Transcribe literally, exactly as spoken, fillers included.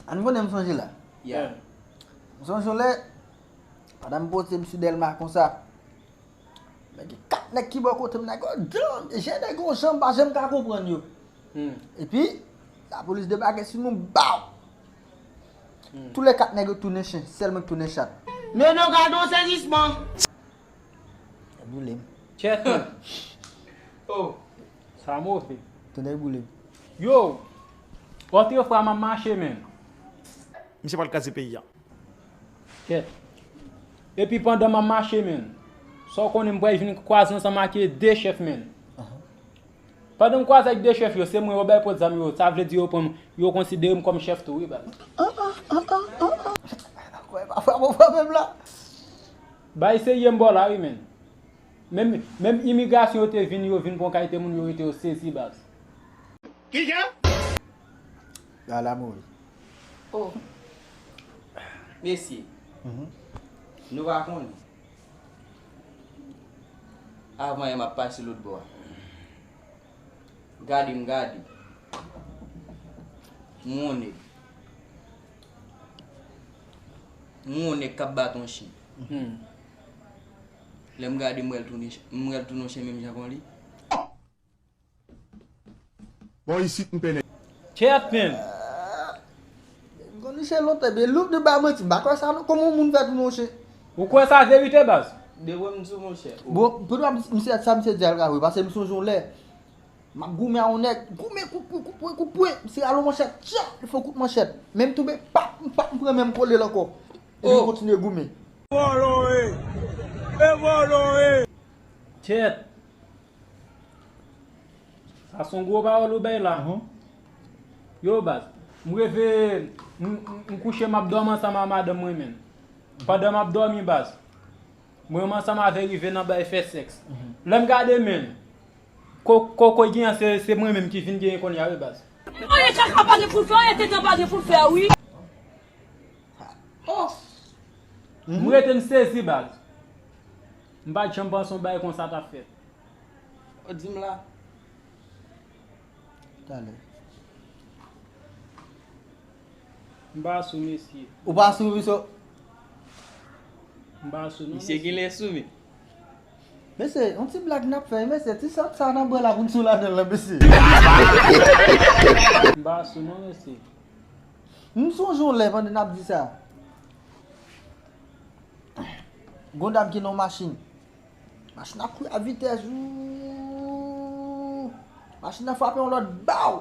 Ann konnen m sonje la. Yeah. M sonje yon lè, pandan m poze m sou Dèlma konsa, men gen kat nèg ki bò kote m, nèg yo dlo, je nèg yo jan m pa janm ka konprann yo. Hmm. Epi, lapolis debake sou nou, baw! Hmm. Tou lè kat nèg yo tounen chen, sèl mwen k tounen chat. Men nou gade yon sezisman! Boule m. Chèt. Oh. Sa move. Tande boule m. Yo! Antre fwa m ap mache, men. Misye pral kraze peyi a. Kèt. Epi pandan m ap mache, men, sa w konnen m pral vin kwaze ansanm ak de chèf, men. Pandan m kwaze ak de chèf yo, se mwen yo bay pòt zam yo. Sa vle di yo pran m, yo konsidere m kòm chèf tou, wi, baz. Kwè pa fè bon pwoblèm la. Bay serye m bò la, wi, men. Menm, menm imigrasyon yo te vin, yo vin pran kalite moun yo rete, yo sezi, baz. Kijan? Ala mouri. Oh. Mesye. Mhm. Nou pa konnen. Avan yè m ap pase lòt bò a. Gade m gade. M wè yon nèg. M wè yon nèg k ap bat yon chen. Hmm. Lè m gade, m wè l tounen, m wè l tounen yon chen menm jan kon li. Bon, isit m pene. Chèt, men. M konn li se lontan, men loup de ba manti, m pa kwè sa non. Kòman yon moun fè tounen yon chen? Ou kwè sa verite, baz? De wè m di w, monchè. Bon, poutèt misye, sa misye di a l ka vre, paske m sonje yon lè, m ap goumen a yon nèg, goumen, kout pwen, kout pwen, kout pwen, misye rale yon manchèt, tcha, li fè yon kout manchèt. Men m tonbe, pap, m pap, m pran men m kole l ankò. Epi m kontinye goumen. Vòlò e! E vòlò e! Chèt. Sa se yon gwo pawòl ou bay la. Mhm. Yo, baz, m reve, m, m, m kouche, m ap dòmi ansanm ak madanm mwen, men. Pandan m ap dòmi, baz, mwen menm ansanm avè l rive nan bay fè sèks. Mhm. Lè m gade, men, ko-, koko genyen, se, se mwen menm ki vin genyen kounye a, wi, baz. Anyen kaka pa gen pou l fè, anyen tenten pa gen pou l fè, wi. Oh! M rete m sezi, baz. M pa t janm panse yon bagay konsa t ap fèt. Ou di m la. Talè. M pa sou, mesye. Ou pa sou, mesye? M pa sou, non, mesye. Misye genlè sou, men. Mesye, yon ti blag n ap fè, mesye, ti sòt sa nan bwè la pou n sou ladan l la, mesye. M pa sou, non, mesye. M sonje yon lè pandan n ap di sa. Gon dam ki nan yon machin. Machin nan ap kouri a vitès. Wouuuuuuu. Machin nan frape yon lòt. Baw!